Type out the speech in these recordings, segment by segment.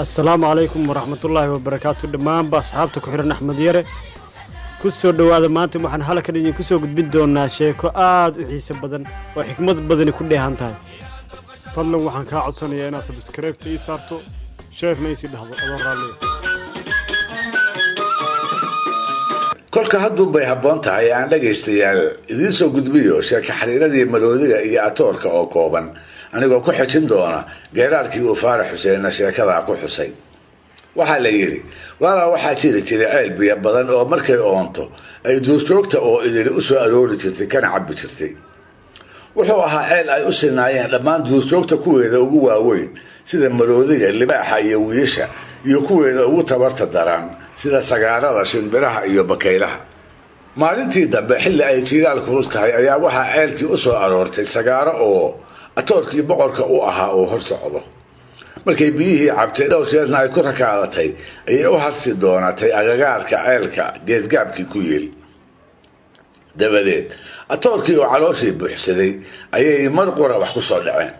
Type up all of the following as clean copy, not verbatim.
Assalaamu calaykum waraxmatullaahi wabarakaatu. Dhammaanba asxaabta ku xihan Axmed Yare, ku soo dhowaada. Maanta waxaan halkan idinku soo gudbin doonaa sheeko aad u xiiso badan oo xikmad badani ku dheehan tahay. Fadlan waxaan kaa codsanayaa inaad subscribe-ta ii saarto, share-na iisii dhahdo adoo raalliya. Kolka hadduunbay habboon tahay aan dhagaystayaal idiin soo gudbiyo sheeko xiriiradii maroodiga iyo atoorka oo kooban, anigoo ku xejin doona geeraarkii uu Faarax Xuseenna sheekadaa ku xusay. Waxaa la yidhi, waabaa waxaa jiri jiray ceel biyo badan oo markay oonto ay duurjoogta oo idili u soo aroori jirtay kana cabbi jirtay. Wuxuu ahaa ceel ay u sinaayeen dhammaan duurjoogta kuweeda ugu waaweyn sida maroodiga, libaaxa iyo wiisha, iyo kuweeda ugu tabarta daran sida sagaarada, shimbiraha iyo bakaylaha. Maalintii dambe, xilli ay jiiraal kulul tahay, ayaa waxaa ceelkii u soo aroortay sagaaro oo atoorkii boqorka u ahaa uu hor socdo. Markay biyihii cabtay, dhowr jeerna ay ku rakaadatay, ayay u harsi doonatay agagaarka ceelka geedgaabkii ku yiil. Dabadeed atoorkii oo calooshii buuxsaday ayay mar qura wax ku soo dhaceen.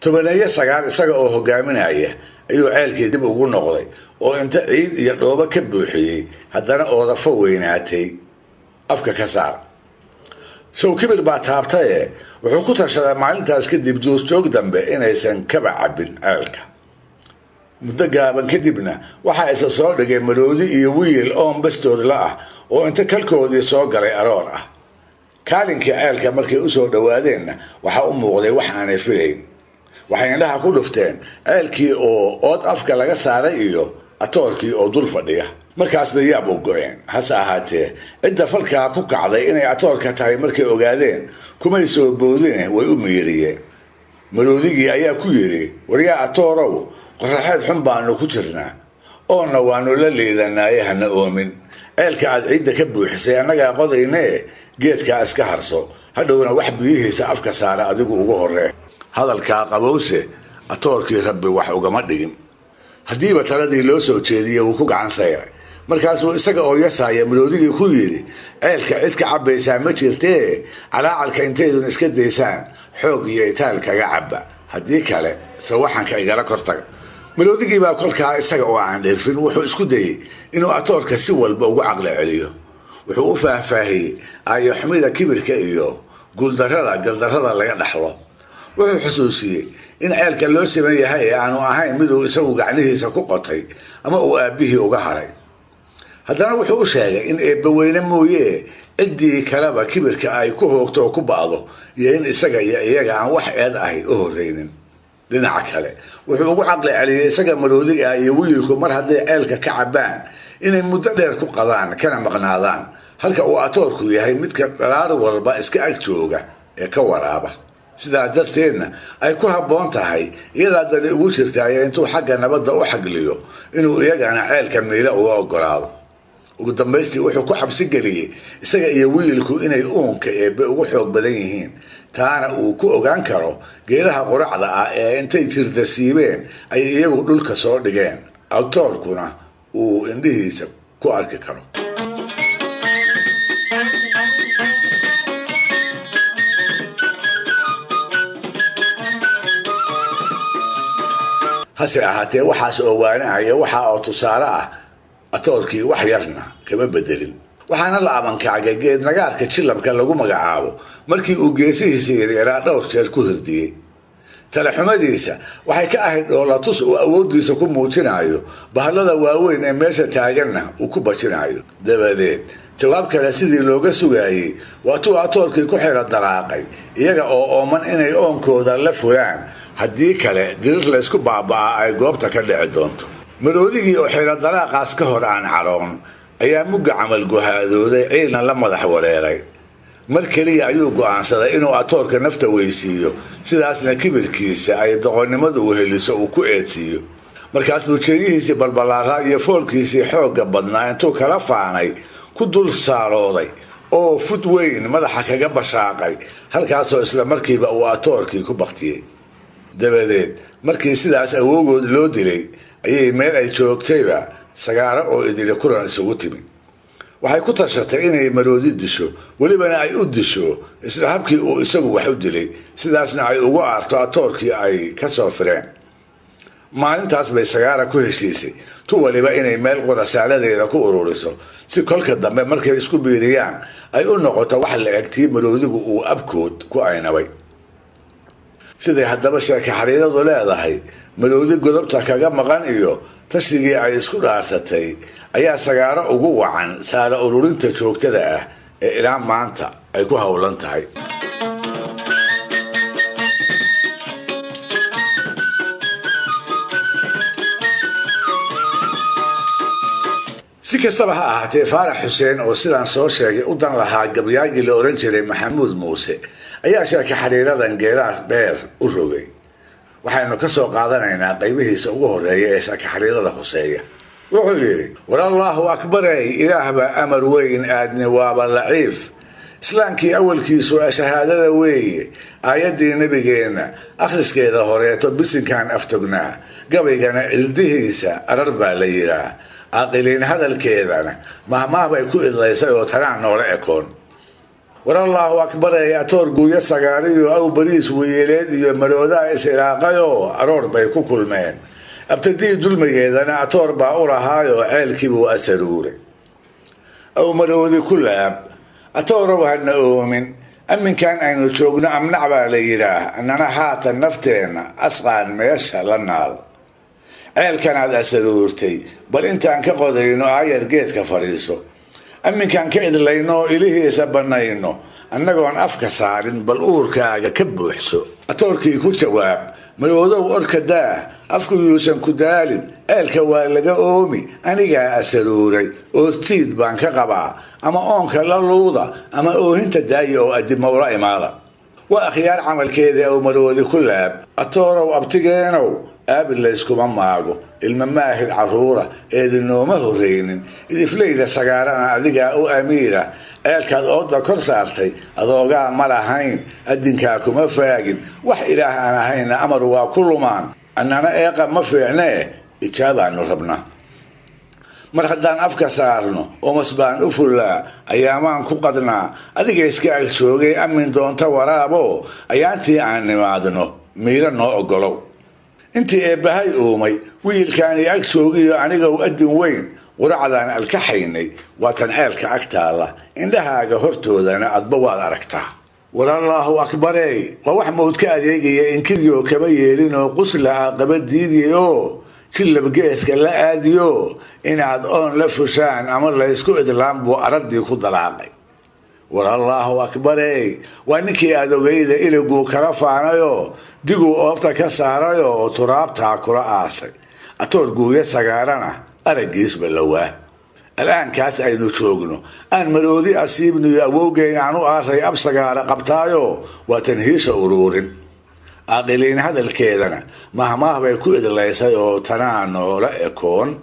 Tobaneeyo sagaar isaga oo hogaaminaya ayuu ceelkii dib ugu noqday oo inta ciid iyo dhoobo ka buuxiyey haddana oodafo weynaatay afka ka saar. Show kibir baa taabtaye, wuxuu ku tashaday maalintaas kadib duurjoog dambe inaysan kaba cabbin ceelka. Muddo gaaban kadibna waxaa isa soo dhigay maroodi iyo wiil oon bastood la ah oo inta kalkoodii soo galay aroor ah. Kaalinkii ceelka markay usoo dhowaadeenna waxaa u muuqday wax aanay filayn. Waxay indhaha ku dhufteen ceelkii oo ood afka laga saaray iyo atoorkii oo dul fadhiya. Markaas bay yaab u go-een. Hase ahaatee cidda falkaa ku kacday inay atoorka tahay markay ogaadeen kumay soo boodine, way u miiriyeen. Maroodigii ayaa ku yidhi, waryaa atoorow, qoraxeed xun baanu ku jirnaa, oonna waanu la liidanaaye, hana oomin. Ceelka aad ciidda ka buuxisay annagaa qodaynee, geedkaa iska harso, hadhowna wax biyihiisa afka saara adigu ugu horree. Hadalkaa qabowse atoorkii rabbi wax ugama dhigin. Haddiiba taladii loo soo jeediyey wuu ku gacan sayray. Markaasuu isaga oo yasaaya maroodigii ku yidhi, ceelka cid ka cabbaysaa ma jirtee, calaacalka intaydun iska daysaan xoog iyo itaal kaga cabba, haddii kale sawaxanka igala kortaga. Maroodigii baa kolkaa isaga oo aan dheerfin wuxuu isku dayey inuu atoorka si walba ugu caqli celiyo. Wuxuu u faahfaahiyey aayoxumida kibirka iyo guuldarrada galdarrada laga dhaxlo. Wuxuu xusuusiyey in ceelka loo siman yahay ee aanu ahayn miduu isagu gacnihiisa ku qotay ama uu aabbihii uga haray. Haddana wuxuu u sheegay in eebbaweyne mooyee ciddii kaleba kibirka ay ku hoogto oo ku ba'do, iyo in isaga iyo iyaga aan wax eed ahi u horreynin. Dhinaca kale wuxuu ugu caqli celiyey isaga maroodiga ah iyo wiilku mar hadday ceelka ka cabbaan inay muddo dheer ku qadaan kana maqnaadaan, halka uu atoorku yahay midka dharaar walba iska ag jooga ee ka waraaba. Sidaa darteedna ay ku habboon tahay iyadaa dani ugu jirtaaye intuu xagga nabadda u xagliyo inuu iyagana ceelka miile uga ogolaado. Ugu dambaystii wuxuu ku cabsi geliyey isaga iyo wiilku inay uunka eebbe ugu xoog badan yihiin, taana uu ku ogaan karo geedaha quracda ah ee intay jirda siibeen ay iyagu dhulka soo dhigeen, atoorkuna uu indhihiisa ku arki karo. Hase ahaatee waxaas oo waanahaya, waxa oo tusaale ah, atoorkii wax yarna kama bedelin. Waxaana la abankacgay geed nagaarka jilabka lagu magacaabo markii uu geesihiisa yaryaraa dhowr jeer ku hirdiyey. Talaxumadiisa waxay ka ahayd dhoolatus uu awooddiisa ku muujinayo, bahallada waaweyn ee meesha taaganna uu ku bajinayo. Dabadeed jawaab kale sidii looga sugaayey waatuu atoorkii ku xira dalaaqay iyaga oo ooman inay oonkooda la fulaan, haddii kale dirir laysku baaba'aa ay goobta ka dhici doonto. Maroodigii oo xira dalaaqaas ka hor aan caroon ayaa mugga camal guhaadooday, ciilna la madax wareeray. Mar keliya ayuu go'aansaday inuu atoorka nafta weysiiyo, sidaasna kibirkiisa ay doqonnimadu weheliso uu ku eedsiiyo. Markaas buu jeeyihiisii balbalaaraa iyo foolkiisii xoogga badnaa intuu kala faanay ku dul saarooday oo fud weyn madaxa kaga bashaaqay, halkaasoo isla markiiba uu atoorkii ku baktiyey. Dabadeed markii sidaas awoogood loo dilay ayay meel ay joogtayba sagaaro oo idili kulan isugu timi. Waxay ku tashatay inay maroodi disho, welibana ay u disho isla habkii uu isagu wax u dilay, sidaasna ay ugu aarto atoorkii ay ka soo fireen. Maalintaas bay Sagaara ku heshiisay tu waliba inay meel qura saaladeeda ku ururiso, si kolka dambe markay isku biiriyaan ay u noqoto wax la eg tii maroodigu uu abkood ku aynabay. Siday haddaba sheeke xariiradu leedahay, maroodi godobta kaga maqan iyo tashigii ay isku dhaarsatay ayaa Sagaaro ugu wacan saala ururinta joogtada ah ee ilaa maanta ay ku howlan tahay. Si kastaba ha ahaatee, Faarax Xuseen oo sidaan soo sheegay u dan lahaa gabyaagii la oran jiray Maxamuud Muuse ayaa sheeke xariiradan geeraar dheer u rogay. Waxaynu ka soo qaadanaynaa qaybihiisa ugu horeeya ee sheeke xariirada hoseeya. Wuxuu yidhi: war allaahu akbarey, ilaah baa amar weyn, aadni waaba laciif. Islaamkii awalkiisu shahaadada weeye, aayaddii nebigeenna akhriskeeda horeeto bisinkaan aftognaa, gabaygana ildihiisa arar baa la yidhaah, caaqiliin hadalkeedana mahmaah bay ku idlaysay oo tanaa noola ekoon. War allaahu akbarey, atoor guuyo sagaariyo aw bariis wiileed iyo maroodaa is iraaqayoo aroor bay ku kulmeen. Abtadii dulmigeedana atoor baa u lahaayoo ceelkiibuu asaruuray. Aw maroodi ku laab, atoorow hana oomin, amminkan aynu joogno amnac baa la yidhaah, annana haatan nafteenna asqaan meesha la naal. Ceelkanaad asaruurtay bal intaan ka qodayno aayar geedka fadhiiso, amminkaan ka idlayno oo ilihiisa bannayno, annagoon afka saarin bal uurkaaga ka buuxso. Atoorkii ku jawaab: maroodow orka daah, afku yuusan ku daalin, ceelka waa laga oomi, anigaa asaruuray, oortiid baan ka qabaa, ama oonka la luuda ama oohinta daaya oo addimowla imaada. Waa akhyaar camalkeeda. Ow maroodi ku laab: atoorow abtigeenow, aabi layskuma maago, ilma maahid carruura eedinooma horreynin, idifleyda Sagaarana adigaa u amiira, ceelkaad ooda kor saartay adoogaa ma lahayn, addinkaa kuma faagin, wax ilaah aan ahayna amar waa ku lumaan, annana eeqa ma fiicnee ijaabaanu rabnaa. Mar haddaan afka saarno omas baan u fullaa, ayaamaan ku qadnaa, adiga iska ag joogay amin doonta waraabo, ayaantii aan nimaadno miiro noo oggolow. Intii eebbahay uumay wiilkaani ag joogiyo anigow addin weyn, quracdaan alkaxaynay waa tan ceelka ag taalla, indhahaaga hortoodana adba waad aragtaa. War allaahu akbarey, waa wax mawd ka adeegaya, inkiryo kama yeelinoo qusla aaqaba diidiy oo jillab geeska la aadiyo, inaad oon la fushaan ama laysku idlaan buu araddii ku dalaaqay. War allaahu akbarey, waa ninkii aad ogeyda iliguu kala faanayoo diguu oobta ka saarayoo turaabtaa kula aasay, atoor guuya Sagaarana araggiisba lawaa. Al'aankaas aynu joogno aan maroodi asiibniyo awowgeyn aan u aaray ab Sagaara qabtaayoo waa tanhiisha uruurin. Caaqiliin hadalkeedana mahmaah bay ku idlaysay oo tanaa noola ekoon.